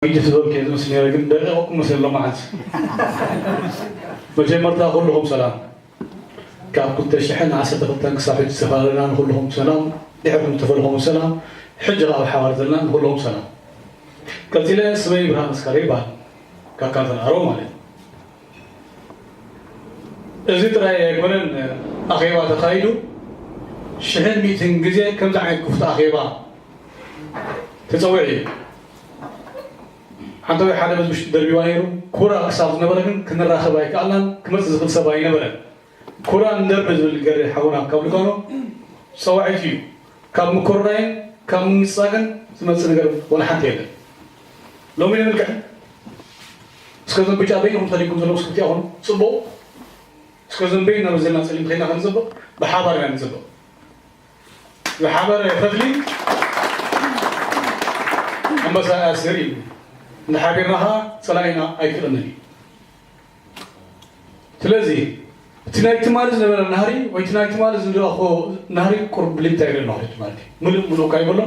ግጅፍ ዝበልኩ እየ ዝመስል ነይረ፣ ግን ደቂቐኩም መሰሎ መዓልቲ። መጀመርታ ኩልኹም ሰላም። ካብ ክልተ ሽሕን ዓሰርተ ክልተን ክሳብ ሕጂ ዝተፈላለና ንኹልኹም ሰላም፣ ድሕርኩም ዝተፈልኹም ሰላም፣ ሕጂ ከዓ ኣብ ሓባር ዘለና ንኹልኹም ሰላም። ቀፂለ ስመይ ብርሃን መስከረ ይበሃል። ካብ ካንተን ኣሮ ማለት እዩ። እዚ ጥራይ ኣይኮነን፣ ኣኼባ ተኻይዱ ሽሕን ሚእትን ግዜ ከምዚ ዓይነት ክፉት ኣኼባ ተጸዊዑ እዩ። ሓንቲ ወይ ሓደ በዚ ውሽጢ ደርቢዋ ነይሩ። ኩራ ክሳብ ዝነበረ ግን ክንራኸብ ኣይከኣልናን። ክመጽእ ዝኽእል ሰብ ኣይነበረን። ኩራ ንደርቢ ዝብል ገሬ ሓውና ካብ ልጋኖ ጸዋዒት እዩ። ካብ ምኩርራይን ካብ ምምጻግን ዝመጽእ ነገር ዋላ ሓንቲ የለን። ሎሚ ንምልክዕ እስከ እዞም ብጫ በይንኹም ተኸዲንኩም ዘለኹም ስክፍቲ ይኹን ጽቡቕ። እስከ እዞም በይንና ዘለና ጸሊም ከይና ክንጽብቕ ብሓባር ኢና ንጽብቕ። ዝሓበረ ፈትሊ ኣንበሳ ያስር እዩ። እንተሓቢርና ኸዓ ጸላኢና ኣይክቕንን እዩ። ስለዚ እቲ ናይ ትማሊ ዝነበረ ናህሪ ወይ እቲ ናይ ትማሊ ዝረኣኹ ናህሪ ቁሩብ ብልጭታ ኢለ ኣለኹ። ትማሊ ምሉእ ምሉእ እኳ ይበሎ፣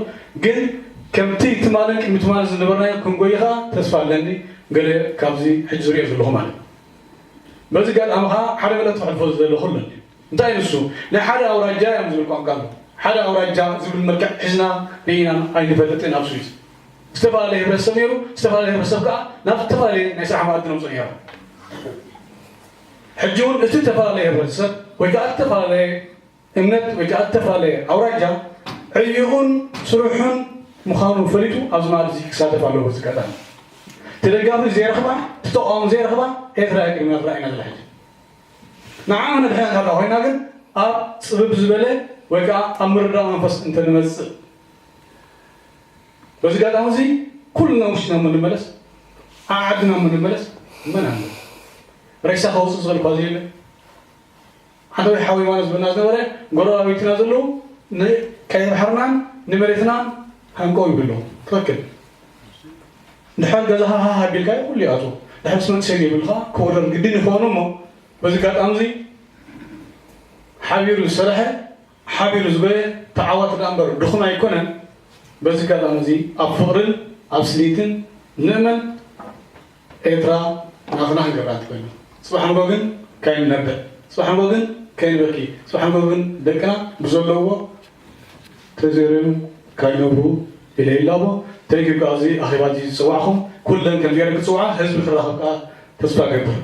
ግን ከምቲ ትማልን ቅድሚ ትማሊ ዝነበርናዮ ክንጎይ ኸዓ ተስፋ ኣለኒ። ገለ ካብዚ ሕጂ ዝሪኦ ዘለኹ ማለት በዚ ኣጋጣሚ ኸዓ ሓደ መልእኽቲ ክሕልፎ ዝደለኹ ኣሎ። እንታይ ንሱ? ናይ ሓደ ኣውራጃ እዮም ዝብል ቋንቋ ኣሎ። ሓደ ኣውራጃ ዝብል መልክዕ ሒዝና ርኢና ኣይንፈልጥን ኣብ ስዊስ። ዝተፈላለየ ሕብረተሰብ ነይሩ፣ ዝተፈላለየ ሕብረተሰብ ከዓ ናብ ዝተፈላለየ ናይ ስራሕ መኣዲ ነምፅኦ ነይሮም። ሕጂ እውን እቲ ዝተፈላለየ ሕብረተሰብ ወይ ከዓ ዝተፈላለየ እምነት ወይ ከዓ ዝተፈላለየ ኣውራጃ ዕዩኡን ስሩሑን ምዃኑ ፈሊጡ ኣብዚ መኣዲ እዚ ክሳተፍ ኣለዎ። በዚ ኣጋጣሚ እቲ ደጋፊ ዘይረኽባ፣ እቲ ተቃዋሚ ዘይረኽባ ኤርትራ እያ ቅድሚያ ትረኣየና ዘላ ሕጂ። ንዓ ነድሕና እንተላ ኮይና ግን ኣብ ጽብብ ዝበለ ወይ ከዓ ኣብ ምርዳእ መንፈስ እንተንመጽእ፣ በዚ ኣጋጣሚ እዚ ኩልና ውሽጥና እሞ ንመለስ፣ ኣብ ዓድና እሞ ንመለስ። መን ኣሎ? ሬሳ ከውጽእ ዝኽእል እኳ ዘየለ። ሓደ ወይ ሓዊ ማለት ዝበልና ዝነበረ ጎረባብትና ዘለዉ ንቀይሕ ባሕርናን ንመሬትናን ሃንቀው ይብሉ ኣለዉ። ትኽክል። ድሕር ገዛኻ ሃሃ ኣቢልካዮ ኩሉ ይኣትዎ። ድሕር ምስ መንእሰይ ዘይብልካ ክወረር ግድን ይኸውን እሞ፣ በዚ ኣጋጣሚ እዚ ሓቢሩ ዝሰርሐ፣ ሓቢሩ ዝጎየ ተዓዋቲ ደኣ እምበር ድኹም ኣይኮነን። በዚ ኣጋጣሚ እዚ ኣብ ፍቕርን ኣብ ስኒትን ንእመን። ኤርትራ ናትና ክንገብራ ትኽእል። ጽባሕ ንጎ ግን ከይንነብዕ፣ ጽባሕ ንጎ ግን ከይንበኪ፣ ጽባሕ ንጎ ግን ደቅና ብዘለዎ ተዘይሮም ካይነብሩ ኢለ ይላቦ። ተንኪዩ ከዓ እዚ ኣኼባ እዚ ዝጸዋዕኹም ኩለን ከም ገይረ ክጽውዓ ህዝቢ ክራኸብ ከዓ ተስፋ እገብር።